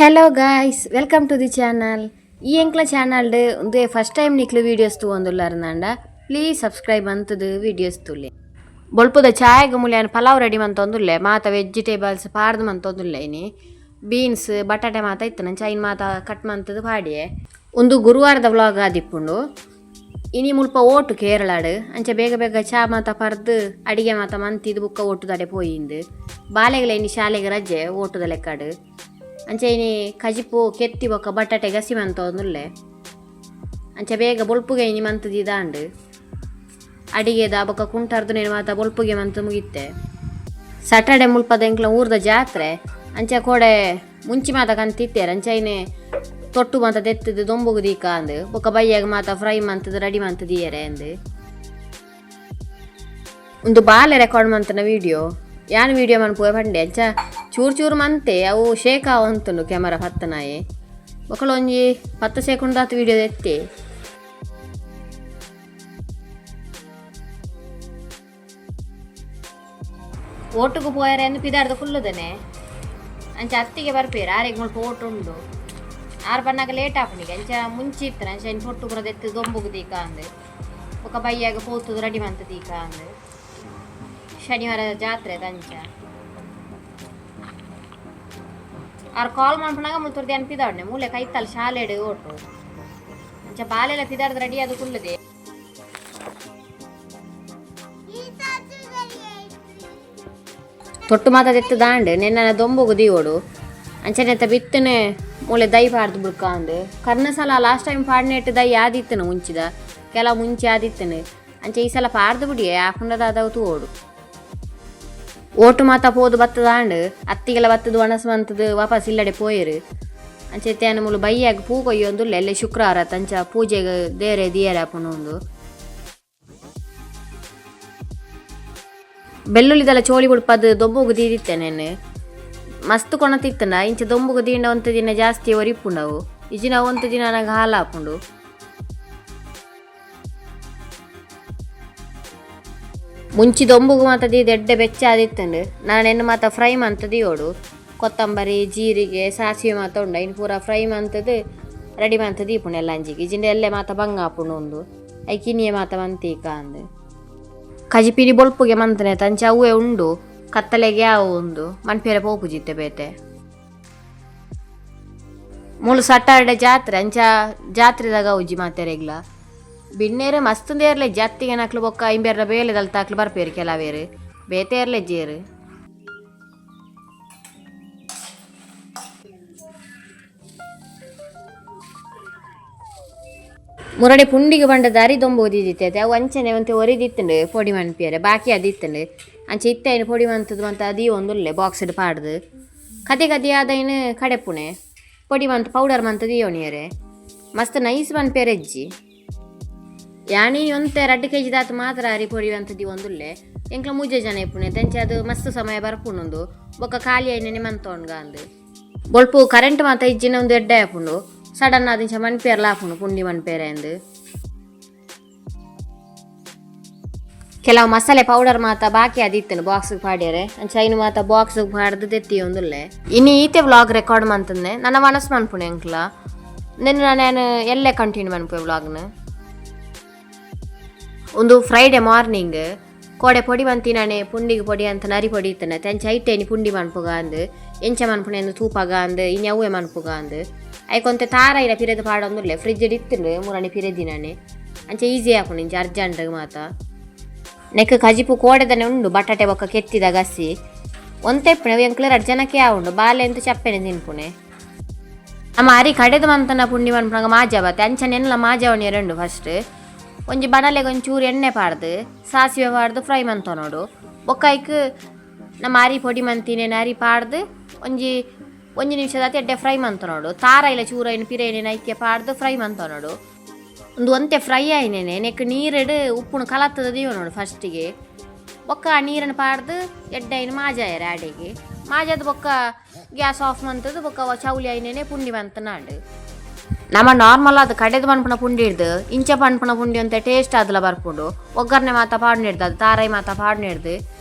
Hello guys, welcome to the channel. ಈ ಎಂಕ್ಲ ಚಾನಲ್ಡ್ ಉಂದುವೆ ಫಸ್ಟ್ ಟೈಮ್ ನಿಕ್ಲು ವೀಡಿಯೋಸ್ ತೂವೊಂದುಲ್ಲಾರ್ನಾಂಡ ಪ್ಲೀಸ್ ಸಬ್ಸ್ಕ್ರೈಬ್ ಅಂತದು ವೀಡಿಯೋಸ್ ತೂಲೆ. ಬೊಲ್ಪುದ ಚಾಯಗ್ ಮುಲ್ಯಾನ್ ಪಲಾವ್ ರೆಡಿ ಮಂತೊಂದುಲ್ಲೆ. ಮಾತ ವೆಜಿಟೇಬಲ್ಸ್ ಪಾಡ್ದ್ ಮಂತೊಂದುಲ್ಲೆ. ಇನಿ ಬೀನ್ಸ್ ಬಟಾಟೆ ಮಾತ ಇತ್ತು, ನಂಚ ಐನ್ ಮಾತ ಕಟ್ ಮಂತದು ಪಾಡಿಯೆ. ಉಂದು ಗುರುವಾರದ ವ್ಲಾಗ್ ಆದಿಪ್ಪುಂಡು. ಇನಿ ಮುಲ್ಪ ಓಟು ಕೇರಳಾಡ್. ಅಂಚ ಬೇಗ ಬೇಗ ಚಾ ಮಾತ ಪರ್ದು ಅಡಿಗೆ ಮಾತ ಮಂತಿದ್ ಬುಕ್ಕ ಓಟುದಡೆ ಪೋಯಿಂದು. ಬಾಲೆಗಳ ಇನಿ ಶಾಲೆಗೆ ರಜೆ ಓಟುದ ಲೆಕ್ಕಾಡು. ಅಂಚ ಇನಿ ಕಜಿಪು ಕೆತ್ತಿ ಬೊಕ್ಕ ಬಟಾಟೆ ಗಸಿ ಮಂತೊಂದುಲ್ಲೆ. ಅಂಚ ಬೇಗ ಬೊಲ್ಪುಗೆ ಇನಿ ಮಂತುದಿದಾಂಡು. ಅಡಿಗೆದ ಬೊಕ್ಕ ಕುಂಟರ್ದು ನೇನು ಮಾತ ಬೊಲ್ಪುಗೆ ಮಂತು ಮುಗಿತ್ತೆ. ಸ್ಯಾಟರ್ಡೆ ಮುಲ್ಪದ ಎಂಕ್ಲ ಊರ್ದ ಜಾತ್ರೆ. ಅಂಚ ಕೋಡೆ ಮುಂಚಿ ಮಾತ ಕಂತಿತ್ತೇರ್. ಅಂಚ ಇನಿ ತೊಟ್ಟು ಮಾತ ದೆತ್ತದು ದೊಂಬುಗು ದೀಕ ಅಂದು ಬೊಕ್ಕ ಬಯ್ಯಾಗ ಮಾತ ಫ್ರೈ ಮಂತದು ರೆಡಿ ಮಂತದು ದೀಯರೆ ಅಂದು. ಒಂದು ಬಾಲೆ ರೆಕಾರ್ಡ್ ಮಂತನ ವಿಡಿಯೋ ಯಾನ್ ವಿಡಿಯೋ ಮನ್ಪುವೆ ಪಂಡೆ. ಅಂಚ ಚೂರು ಚೂರು ಮಂತೆ, ಅವು ಶೇಕ್ ಆವಂತುಂಡು ಕ್ಯಾಮರಾ ಪತ್ತನಾಯೆ. ಬೊಕ್ಕಲ ಒಂಜಿ 10 ಸೆಕೆಂಡ್ ದಾತ್ ವಿಡಿಯೋ ದೆತ್ತೆ. ಓಟುಗು ಪೋಯರೆ ಅಂದ್ ಪಿದಾರ್ದ ಕುಲ್ಲುದನೆ. ಅಂಚ ಅತ್ತಿಗೆ ಬರ್ಪೇರು, ಆರೆಗ್ ಮುಲ್ಪ ಓಟು ಉಂಡು. ಆರು ಬನ್ನಾಗ ಲೇಟ್ ಆಪುಂಡಿಗೆ. ಅಂಚ ಮುಂಚಿ ಇತ್ತನ. ಅಂಚ ಇನ್ ಪೊಟ್ಟು ಪೂರ ದೆತ್ತು ದೊಂಬುಗು ದೀಕ ಅಂದ್ ಬೊಕ ಬಯ್ಯಾಗ ಪೋತುದು ರೆಡಿ ಮಂತ್ ದೀಕ ಅಂದ್. ಶನಿವಾರ ಜಾತ್ರೆ ಅಂಚ ಆರ್ ಕಾಲ್ ಮನ್ಪುನಾಗ ಮುಲ್ತೊರ್ದು ಯಾನ್ ಪಿದಾಡ್ನೆ. ಮೂಲೆ ಕೈತಲ್ ಶಾಲೆಡ್ ಓಟು. ಅಂಚ ಬಾಲೆಲ ಪಿದಾಡ್ದ್ ರೆಡಿ ಆದ್ ಕುಲ್ಲುದೆ. ತೊಟ್ಟು ಮಾತ ದೆತ್ತು ದಾಂಡ್ ನೆನ್ನ ದೊಂಬುಗು ದೀವೊಡು. ಅಂಚನೆತ್ತ ಬಿತ್ತನೆ ಮೂಲೆ ದೈ ಪಾಡ್ದು ಬುಡ್ಕ ಅಂದ್. ಕರ್ನ ಸಲ ಲಾಸ್ಟ್ ಟೈಮ್ ಪಾಡ್ನೆಟ್ ದೈ ಆದಿತ್ತನು, ಮುಂಚಿದ ಕೆಲವು ಮುಂಚೆ ಆದಿತ್ತನು. ಅಂಚ ಈ ಸಲ ಪಾಡ್ದು ಬುಡಿಯೆ, ಆಪುಂಡದ ದಾದವು ತೂವೊಡು. ಓಟು ಮಾತ ಪೋದು ಬತ್ತದಾಂಡ್. ಅತ್ತಿಗೆಲ ಬತ್ತದು ಒಣಸ್ ಮಂತದು ವಾಪಸ್ ಇಲ್ಲಡೆ ಪೋಯೆರು. ಅಂಚೆ ಇತ್ತೆ ಮೂಲು ಬಯ್ಯಾಗ ಪೂ ಕೊಯ್ಯೊಂದುಲ್ಲೆ. ಎಲ್ಲೆ ಶುಕ್ರವಾರ, ಅಂಚ ಪೂಜೆಗ್ ದೇರೆ ದಿಯರೆ ಆಪುಂಡು ಉಂದು. ಬೆಳ್ಳುಳ್ಳಿದೆಲ್ಲ ಚೋಳಿ ಬುಡ್ಪದು ದೊಂಬುಗು ದೀದಿತ್ತೆ. ನೆನ್ ಮಸ್ತ್ ಕೊಣತಿತ್ತಂಡ. ಇಂಚ ದೊಂಬುಗು ದೀಂಡ ಒಂತೆ ದಿನ ಜಾಸ್ತಿ ಒರಿಪುಂಡವು. ಇಜಿನ ಒಂತೆ ದಿನ ನಂಗೆ ಹಾಲು ಆಪುಂಡು. ಮುಂಚಿ ದೊಂಬುಗು ಮಾತ ದೀದ್ ಎಡ್ಡೆ ಬೆಚ್ಚ ಆದಿತ್ತಂಡು. ನಾನು ಎನ್ನು ಮಾತ ಫ್ರೈ ಮಂತ ದೀವೊಡು. ಕೊತ್ತಂಬರಿ, ಜೀರಿಗೆ, ಸಾಸಿವೆ ಮಾತ ಉಂಡು. ಐನ್ ಪೂರ ಫ್ರೈ ಮಂತದು ರೆಡಿ ಮಂತ ದೀಪುಂಡು ಎಲ್ಲ ಅಂಜಿಗೆ. ಇಜಿಂಡ ಎಲ್ಲೆ ಮಾತ ಬಂಗ ಆಪುಂಡು ಉಂದು. ಐಕ್ ಇನಿಯೆ ಮಾತ ಮಂತೀಕ ಅಂದು. ಕಜಿಪಿನಿ ಬೊಲ್ಪುಗೆ ಮಂತನೆ ಅಂಚ ಅವೇ ಉಂಡು. ಕತ್ತಲೆಗೆ ಅವು ಉಂದು ಮನ್ಪೇರೆ ಪೋಪುಜಿತ್ತೆ ಬೇತೆ. ಮೂಲು ಸಟ್ಟಾರ್ಡೆ ಜಾತ್ರೆ. ಅಂಚ ಜಾತ್ರೆದಾಗ ಉಜ್ಜಿ ಮಾತೆರೆಗ್ಲ ಬಿನ್ನೇರು ಮಸ್ತ್ ದೇರ್ಲೆ ಜಾತ್ತಿಗೆ ನಕ್ಲು ಬೊಕ್ಕ ಇಂಬೇರ್ನ ಬೇಲೆದಲ್ ತಾಕ್ಲು ಬರ್ಪೇರು. ಕೆಲವೇರು ಬೇತೆ ಜೇರು. ಮುರಡೆ ಪುಂಡಿಗೆ ಬಂಡ ದಾರಿ ದೊಂಬು ಓದಿದಿತ್ತೆ. ಅವು ಅಂಚನೆ ಒಂತೆ ಒರಿದಿತ್ತಂಡು ಪೊಡಿ ಮನ್ಪಿಯರೆ, ಬಾಕಿ ಅದಿತ್ತಂಡು. ಅಂಚೆ ಇತ್ತೆ ಐನು ಪೊಡಿ ಮಂತದು ಮಂತ ಅದಿ ಒಂದುಲ್ಲೆ ಬಾಕ್ಸ್ಡ್ ಪಾಡ್ದು. ಕತೆ ಕತೆ ಆದೈನು ಕಡೆಪುಣೆ ಪೊಡಿ ಮಂತ್ ಪೌಡರ್ ಮಂತ ದಿಯೋನಿಯರೆ. ಮಸ್ತ್ ನೈಸ್ ಮನ್ಪೇರೆ ಅಜ್ಜಿ. ಯಾನಿ ಒಂತೆ 2 ಕೆಜಿ ದಾತ್ ಮಾತ್ರ ಅರಿ ಪೊಡಿ ಅಂತ ಒಂದುಲ್ಲೆ. ಎಂಕ್ಲ ಮೂಜೆ ಜನ ಇಪ್ಪುಣೆ. ತಂಚೆ ಅದು ಮಸ್ತ್ ಸಮಯ ಬರ್ಪುಂಡು. ಬೊಕ್ಕ ಖಾಲಿ ಐನೆ ಮಂತೊಂಡ್ಗ ಅಂದು. ಬೊಲ್ಪು ಕರೆಂಟ್ ಮಾತ ಇಜ್ಜಿನ ಒಂದು ಎಡ್ಡೆ ಆಪುಂಡು. ಸಡನ್ ಆದಿಂಚ ಮನ್ಪೇರ್ಲ ಆಪುಂಡು ಪುಂಡಿ ಮನ್ಪೇರೆ ಅಂದು. ಕೆಲವು ಮಸಾಲೆ ಪೌಡರ್ ಮಾತ ಬಾಕಿ ಅದಿತ್ತನು ಬಾಕ್ಸ್ ಪಾಡ್ಯರೆ. ಅಂಚ ಐನು ಮಾತ ಬಾಕ್ಸ್ ಪಾಡ್ದು ತೆತ್ತಿ ಒಂದುಲ್ಲೆ. ಇನಿ ಈತೆ ವ್ಲಾಗ್ ರೆಕಾರ್ಡ್ ಮಂತಂದೆ. ನನ್ನ ಮನಸ್ಸು ಮನ್ಪುಣೆ ಎಂಕ್ಲ. ನೆನ್ನು ನಾನು ಎಲ್ಲೆ ಕಂಟಿನ್ಯೂ ಮನ್ಪುವೆ ವ್ಲಾಗ್ನ. ಒಂದು ಫ್ರೈಡೆ ಮಾರ್ನಿಂಗ್. ಕೋಡೆ ಪೊಡಿ ಮಂತಿನಾನೆ ಪುಂಡಿಗೆ ಪೊಡಿ ಅಂತ ನರಿ ಪೊಡಿ ಇತ್ತನೆ. ತೆಂಚ ಐಟೇನಿ ಪುಂಡಿ ಮನ್ಪುಗ ಅಂದು, ಎಂಚ ಮನ್ಪುಣೆ ಅಂದು ತೂಪಗ ಅಂದು, ಇನಿ ಅವೇ ಮನ್ಪುಗ ಅಂದು. ಐಕೊಂತೆ ತಾರ ಇಲ್ಲ ಪಿರೆದು ಪಾಡೊಂದುಲ್ಲೆ. ಫ್ರಿಜ್ ಇತ್ತುಂಡು ಮುರಣಿ ಪಿರೆದಿನಾನೆ. ಅಂಚ ಈಸಿ ಆಪುಂಡು ಇಂಚ ಅರ್ಜೆಂಟ್ ಮಾತ. ನೆಕ್ ಕಜಿಪು ಕೋಡೆದನೆ ಉಂಡು, ಬಟಾಟೆ ಬೊಕ್ಕ ಕೆತ್ತಿದ ಗಸಿ. ಒಂತೆ ಇಪ್ಪುಣೆ ಎಂಕ್ಲ 2 ಜನಕ್ಕೆ ಆವುಂಡು. ಬಾಲೆ ಎಂತ ಚಪ್ಪೆನೆ ತಿನ್ಪುಣೆ. ನಮ್ಮ ಅರಿ ಕಡೆದು ಮಂತನ ಪುಂಡಿ ಮನ್ಪುನಾಗ ಮಾಜಾ ಬಾತೆ. ಅಂಚನೆ ನೆನ್ಲ ಮಾಜಾವಣಿ ಎರಡು. ಫಸ್ಟ್ ಒಂಜಿ ಬಣಲೆಗೆ ಒಂಚೂರು ಎಣ್ಣೆ ಪಾಡ್ದು, ಸಾಸಿವೆ ಪಾಡ್ದು ಫ್ರೈ ಮಂತ ನೋಡು. ಬೊಕ್ಕ ಐಕ್ ನಮ್ಮ ಅರಿ ಪೊಡಿ ಮಂತಿನೇನು ಅರಿ ಪಾಡ್ದು ಒಂಜಿ ಒಂಜಿ ನಿಮಿಷದ ಎಡ್ಡೆ ಫ್ರೈ ಮಂತ ನೋಡು. ತಾರ ಇಲ್ಲ ಚೂರು ಐನು ಪಿರೇನೇನು ಐಕೆ ಪಾಡ್ದು ಫ್ರೈ ಮಂತ ನೋಡು. ಒಂದು ಒಂತೆ ಫ್ರೈ ಆಯ್ನೇನೆ ನೆಕ್ ನೀರಿಡು ಉಪ್ಪುನು ಕಲತ್ತದ ದೀವ ನೋಡು ಫಸ್ಟಿಗೆ. ಬೊಕ್ಕ ಆ ನೀರನ್ನು ಪಾಡ್ದು ಎಡ್ಡೆ ಐನು ಮಾಜಾಯರೆ ಆಡೆಗೆ. ಮಾಜಾದ ಬೊಕ್ಕ ಗ್ಯಾಸ್ ಆಫ್ ಮಂತದು ಬೊಕ್ಕ ಚೌಲಿ ಐನೇನೆ ಪುಂಡಿ ಮಂತ ನಾಡು. ನಮ್ಮ ನಾರ್ಮಲ್ ಅದು ಕಡೆದು ಮನ್ಪುನ ಪುಂಡಿ ಹಿಡ್ದು ಇಂಚ ಪನ್ಪುನ ಪುಂಡಿ ಅಂತ ಟೇಸ್ಟ್ ಅದಲ ಬರ್ಪುಂಡು. ಒಗ್ಗರಣೆ ಮಾತ ಪಾಡ್ನ ಹಿಡ್ದು ಅದು ತಾರೈ ಮಾತ ಪಾಡ್ನ ಹಿಡ್ದು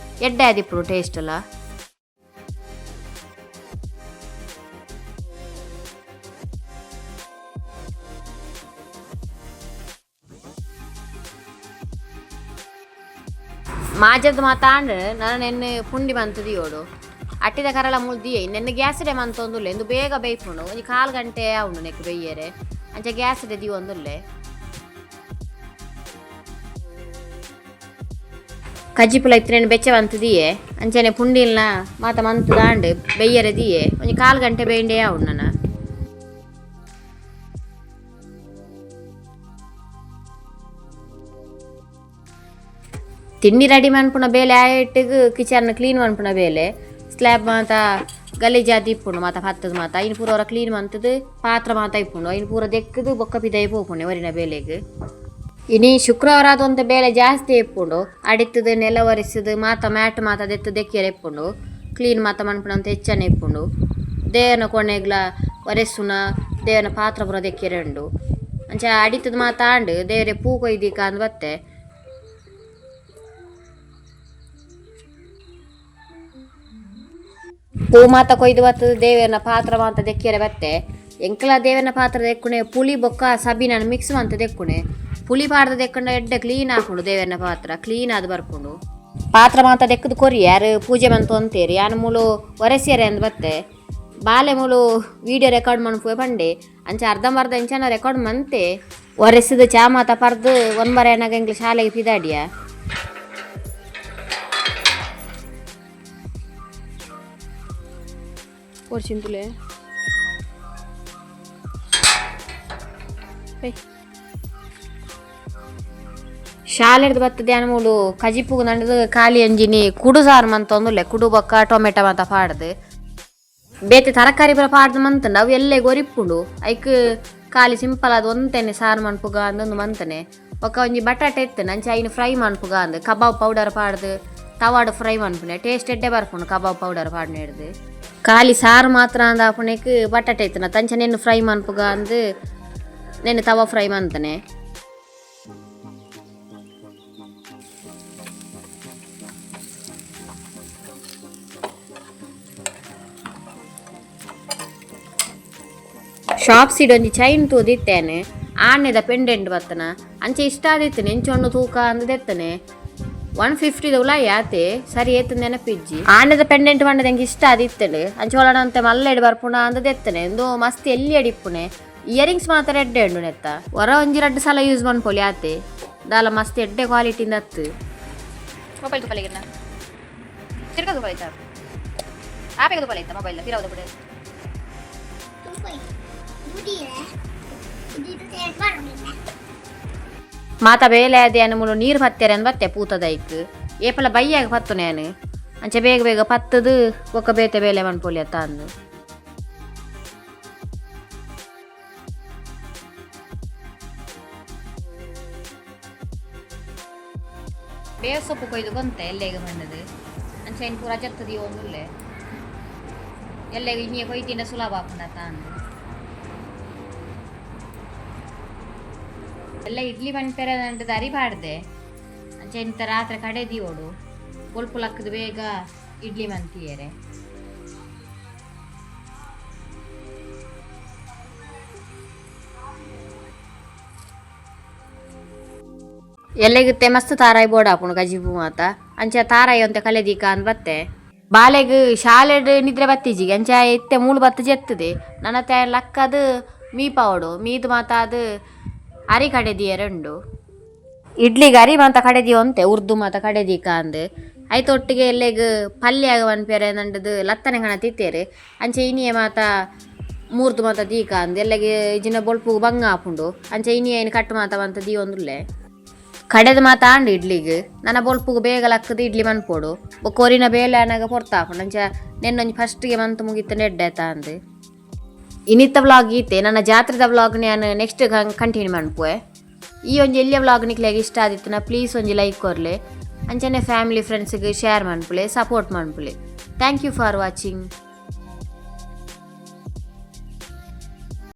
ಎಡ್ಡೆ ಆದಿಪ್ಪುಡು ಟೇಸ್ಟ್ ಎಲ್ಲ. ಮಾಜದ ಮಾತಾಂಡ್ ನಾನು ನೆನ್ನೆ ಪುಂಡಿ ಮಂತದಿಯೋಡು ಅಟ್ಟಿದ ಕರಳ ಮುಳ್ದಿಯೇ ನೆನ್ನೆ ಗ್ಯಾಸ್ಡೆ ಮಂತೊಂದುಲ್ಲೆ ಎಂದು ಬೇಗ ಬೇಯ್ಪುಂಡು. ಒಂಜಿ ಕಾಲು ಗಂಟೆ ಆವುಂಡು ನೆಕ್ ಬೇಯ್ಯರೆ. ಅಂಚ ಗ್ಯಾಸ್ಡೆ ದೀವೊಂದುಲ್ಲೆ. ಕಜ್ಜಿಪುಲ ಇತ್ತಿನ ಬೆಚ್ಚ ಮಂತದಿಯೇ. ಅಂಚನೆ ಪುಂಡಿಲ್ನ ಮಾತ ಮಂತು ದಾಂಡ್ ಬೆಯ್ಯರೆ ದಿಯೆ. ಒಂಜಿ ಕಾಲು ಗಂಟೆ ಬೇಂಡೆ ಆವುಂಡು ನನ. ತಿಂಡಿ ರೆಡಿ ಮನ್ಪುನ ಬೇಲೆ ಆಯಿಟ್ಟಿಗ್ ಕಿಚನ್ ಕ್ಲೀನ್ ಮನ್ಪುನ ಬೇಲೆ. ಸ್ಲ್ಯಾಬ್ ಮಾತ ಗಲೀಜಾದ್ ಇಪ್ಪುಂಡು ಮಾತ ಪತ್ತದ ಮಾತ ಐನ್ ಪೂರ ಒರ ಕ್ಲೀನ್ ಮಂತುದು ಪಾತ್ರ ಮಾತ ಇಪ್ಪುಂಡು. ಐನ್ ಪೂರ ದೆಕ್ಕುದು ಬೊಕ್ಕ ಪಿದಯಿ ಪೋಪುಂಡು ಒರಿನ ಬೇಲೆಗ್. ಇನಿ ಶುಕ್ರವಾರ ಒಂತೆ ಬೇಲೆ ಜಾಸ್ತಿ ಇಪ್ಪುಂಡು. ಅಡಿತ್ತದು ನೆಲ ಒರೆಸುದು ಮಾತ ಮ್ಯಾಟ್ ಮಾತ ದೆತ್ತು ದೆಕ್ಕಿಯರೆ ಇಪ್ಪುಂಡು. ಕ್ಲೀನ್ ಮಾತ ಮನ್ಪುನ ಅಂತ ಹೆಚ್ಚನೆ ಇಪ್ಪುಂಡು. ದೇವನ ಕೋಣೆಗ್ಲ ಒರೆಸುನ ದೇವನ ಪಾತ್ರ ಪೂರ ದೆಕ್ಕಿಯರೆ ಉಂಡು. ಅಂಚ ಅಡಿತ್ತದು ಮಾತ ಆಂಡ್ ದೇವರೆ ಪೂ ಕೊಯ್ದಿಕ ಅಂದ್ ಬತ್ತೆ. ಪೂ ಮಾತ ಕೊಯ್ದು ಬತ್ತದ ದೇವನ ಪಾತ್ರ ಮಾತ ದೆಕ್ಕಿಯರೆ ಬತ್ತೆ. ಎಂಕಲ ದೇವನ ಪಾತ್ರ ದೆಕ್ಕುಣೆ ಪುಳಿ ಬೊಕ್ಕ ಸಬಿನ ಮಿಕ್ಸ್ ಮಂತ ದೆಕ್ಕುಣೆ. ಪುಳಿ ಪಾಡ್ದ ದೆಕ್ಕುಂಡ ಎಡ್ಡೆ ಕ್ಲೀನ್ ಆಪುಂಡು. ದೇವನ ಪಾತ್ರ ಕ್ಲೀನ್ ಆದ್ ಬರ್ಪುಂಡು. ಪಾತ್ರ ಮಾತ ದೆಕ್ಕುದು ಕೊರಿ ಯಾರು ಪೂಜೆ ಮಂತ ಒಂತೇರಿ. ಯಾನ್ ಮೂಲು ಒರೆಸಿಯರೆ ಅಂದ್ ಬತ್ತೆ. ಬಾಲೆ ಮೂಲು ವಿಡಿಯೋ ರೆಕಾರ್ಡ್ ಮನ್ಪುವೆ ಪಂಡೆ. ಅಂಚ ಅರ್ಧಂಬರ್ಧ ಇಂಚನ ರೆಕಾರ್ಡ್ ಮಂತೆ. ಒರೆಸಿದ ಚಾ ಮಾತ ಪರ್ದು ಒಂಬರ ಏನಾಗ ಎಂಕ್ಲ ಶಾಲೆಗೆ ಪಿದಾಡಿಯ. ಕೊರ್ಚಿಂತುಲೆ. ಶಾಲೆಡ್ದು ಬತ್ತದ ಮೂಲು ಕಜಿಪುಗು ನಂಡದು ಖಾಲಿ ಅಂಜಿನಿ ಕುಡು ಸಾರು ಮಂತೊಂದುಲ್ಲೆ. ಕುಡು ಬೊಕ್ಕ ಟೊಮೆಟೊ ಮಾತ ಪಾಡ್ದು ಬೇತೆ ತರಕಾರಿ ಪೂರ ಪಾಡ್ದು ಮಂತಂಡು. ಅವು ಎಲ್ಲೆ ಗೊರಿಪ್ಪುಂಡು. ಐಕ್ ಖಾಲಿ ಸಿಂಪಲ್ ಆದ್ ಒಂತೆನೆ ಸಾರು ಮನ್ಪುಗ ಅಂದೊಂದು ಮಂತನೆ. ಬೊಕ್ಕ ಒಂಜಿ ಬಟಾಟೆ ಇತ್ತು, ಅಂಚ ಐನ್ ಫ್ರೈ ಮನ್ಪುಗ ಅಂದ್ ಕಬಾಬ್ ಪೌಡರ್ ಪಾಡ್ದು ತವಾಡ್ ಫ್ರೈ ಮನ್ಪುನೆ. ಟೇಸ್ಟ್ ಎಡ್ಡೆ ಬರ್ಪುಂಡು ಕಬಾಬ್ ಪೌಡರ್ ಪಾಡ್ನೆಡ್ದು. ಖಾಲಿ ಸಾರು ಮಾತ್ರ ಅಂದ ಆಪುನೆಕ್ ಬಟಾಟೆ ಇತ್ತು ತಂಚ ನೆನ್ನು ಫ್ರೈ ಮನ್ಪುಗ ಅಂದ್ ನೆನ್ನೆ ತವಾ ಫ್ರೈ ಮಂತನೆ. ಶಾಪ್ ಸೀಡ್ ಒಂಜಿ ಚೈನ್ ತೂದಿತ್ತೇನೆ. ಆನೆದ ಪೆಂಡೆಂಟ್ ಬತ್ತನ ಅಂಚೆ ಇಷ್ಟ ಆದಿತ್ತನೆ. ಎಂಚೊಂಡು ತೂಕ ಅಂದದೆತ್ತನೆ. 150 ಉಲಾಯಿ ಆತೆ ಸರಿ ಏತು ನೆನಪಿಜ್ಜಿ. ಆನೆದ ಪೆಂಡೆಂಟ್ ಪಂಡದ ಎಂಕ್ ಇಷ್ಟ ಆದಿತ್ತಳು. ಅಂಚೆ ಒಳನಂತೆ ಮಲ್ಲೆಡ್ ಬರ್ಪುಣ ಅಂದದೆತ್ತನೆ. ಇಂದು ಮಸ್ತ್ ಎಲ್ಲಿ ಅಡಿಪ್ಪುನೆ. ಇಯರಿಂಗ್ಸ್ ಮಾತ್ರ ಎಡ್ಡೆ ಉಂಡು ನೆತ್ತ. ಹೊರ ಒಂಜಿ ರಡ್ಡ್ ಸಲ ಯೂಸ್ ಮನ್ಪೊಲಿ ಆತೆ. ದಾಲ ಮಸ್ತ್ ಎಡ್ಡೆ ಕ್ವಾಲಿಟಿಂದ ಅತ್ತು. ಮೊಬೈಲ್ ತುಪಲಿಗಿನ ತಿರ್ಗ ತುಪಲಿತ ಆಪೆಗೆ ತುಪಲಿತ್ತ ಮೊಬೈಲ್ ಪಿರವುದ ಬಿಡು. ಮಾತ ಬೇಲೆ ಅದೇ ಮುಳು ನೀರು ಪತ್ತೆರೆ ಅಂದ್ ಬತ್ತೆ ಪೂತದೈಕ್. ಏಪಲ ಬೈಯಾಗ ಪತ್ತು ನೇನು. ಅಂಚೆ ಬೇಗ ಬೇಗ ಪತ್ತದು ಬೊಕ್ಕ ಬೇತೆ ಬೇಲೆ ಮನ್ಪೊಲಿ ಅತ್ತ ಅಂದು. ಬೇವು ಸೊಪ್ಪು ಕೊಯ್ದು ಗೊಂತೆ ಎಲ್ಲೆಗೆ ಬಂದದು. ಅಂಚೆ ಇನ್ ಪೂರ ಜತ್ತದಿ ಒಂದುಲ್ಲೆ. ಎಲ್ಲೆಗೆ ಇನ್ನಿಯ ಕೊಯ್ತಿಂಡ ಸುಲಭ ಆಪುಂಡ ಅಂದು. ಎಲ್ಲ ಇಡ್ಲಿ ಮನ್ಪೆರೆ ಅಂಟದ ಅರಿ ಪಾಡ್ದೆ. ಅಂಚೆ ಇಂತ ರಾತ್ರಿ ಕಡೆ ದೀವೋಡು. ಬೊಲ್ಪು ಲಕ್ಕದ ಬೇಗ ಇಡ್ಲಿ ಮಂತಿಯರೆ. ಎಲ್ಲೆಗುತ್ತೆ ಮಸ್ತ್ ತಾರಾಯಿ ಬೋಡ ಆಪುಂಡು ಕಜಿಪು ಮಾತ. ಅಂಚ ತಾರಾಯಿ ಒಂತೆ ಕಲೆದೀಕ ಅಂದ್ ಬತ್ತೆ. ಬಾಲೆಗ್ ಶಾಲೆಡ್ ನಿದ್ರೆ ಬತ್ತಿಜಿಗೆ. ಅಂಚ ಇತ್ತೆ ಮೂಲು ಬತ್ತು ಜೆತ್ತದೆ. ನನ್ನ ಲಕ್ಕದು ಮೀಪಾವಡು ಮೀದು ಮಾತ ಅದು ಅರಿ ಕಡೆ ಉಂಡು. ಇಡ್ಲಿಗೆ ಅರಿ ಮಾತ ಕಡೆದಿ ಒಂತೆ ಉರ್ದು ಮಾತ ಕಡೆದೀಕ ಅಂದ್. ಐತ ಒಟ್ಟಿಗೆ ಎಲ್ಲೆಗ್ ಪಲ್ಯ ಪನ್ಪೆರೆ ನಂಡದು ಲತ್ತನೆ ಕಣ ತಿತ್ತೇರು. ಅಂಚೆ ಇನಿಯ ಮಾತ ಮೂರ್ದು ಮಾತ ದೀಕ ಅಂದ್. ಎಲ್ಲೆಗೆ ಇಜಿನ ಬೊಲ್ಪುಗು ಬಂಗ ಆಪುಂಡು. ಅಂಚೆ ಇನಿಯ ಐನ್ ಕಟ್ಟು ಮಾತ ಮಂತ ದೀವೊಂದುಲ್ಲೆ. ಕಡೆದ ಮಾತ ಆಂಡ್ ಇಡ್ಲಿಗ್. ನನ ಬೊಲ್ಪುಗು ಬೇಗ ಲಕ್ಕದ ಇಡ್ಲಿ ಮನ್ಪೊಡು. ಬೊಕ್ಕ ಒರಿನ ಬೇಲೆ ಆನಗ ಪೊರ್ತ ಆಪುಂಡು. ಅಂಚ ನೆನ್ನೊಂಜಿ ಫಸ್ಟ್ಗೆ ಮಂತ್ ಮುಗಿತ್ತಂಡ ಎಡ್ಡೆ ಆತ ಅಂದ್. ಇನಿತ್ತ ವ್ಲಾಗ್ ಈತೆ. ನನ್ನ ಜಾತ್ರೆದ ವ್ಲಾಗ್ ನಾನು ನೆಕ್ಸ್ಟ್ ಕಂಟಿನ್ಯೂ ಮನ್ಪುವೆ. ಈ ಒಂಜಿ ಎಲ್ಲಿಯ ವ್ಲಾಗ್ ನಿಕ್ಲೆಗ್ ಇಷ್ಟ ಆದಿತ್ತುನ ಪ್ಲೀಸ್ ಒಂಜಿ ಲೈಕ್ ಕೊರ್ಲೆ. ಅಂಚನೆ ಫ್ಯಾಮಿಲಿ ಫ್ರೆಂಡ್ಸ್ಗೆ ಶೇರ್ ಮನ್ಪುಲೆ, ಸಪೋರ್ಟ್ ಮನ್ಪುಲೆ. Thank you for watching.